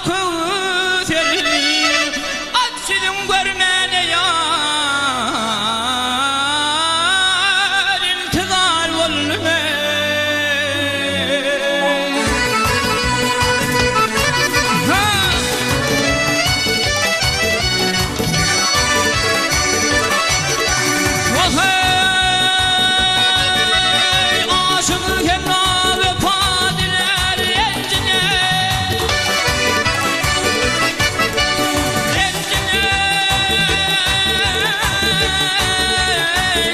Köwser At ýüzüň görmäne ýar Intizar boldum eý. Ha! Wah-eý, aşyk Hemra wepa dilär renjine. Renjine,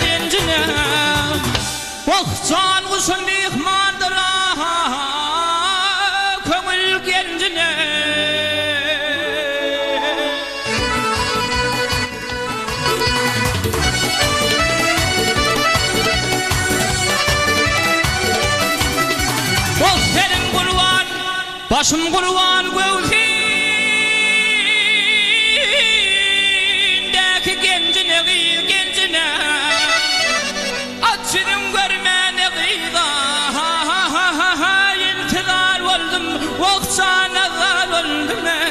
renjine. Wah, jan guşum myhmandyr-a, köňül genjine. Wah serim gurban, başym gurban Göwsündäki genjine gyz genjine Aç ýüzüň görmäne gyza Intizar boldum, wah jana zar boldum eý.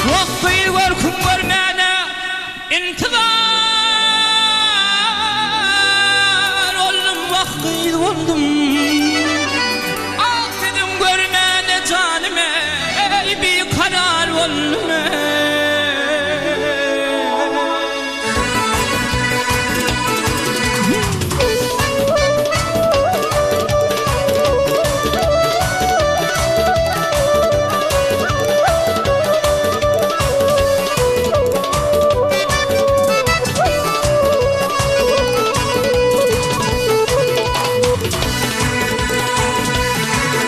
Wah gyz görküň görmäne intizar.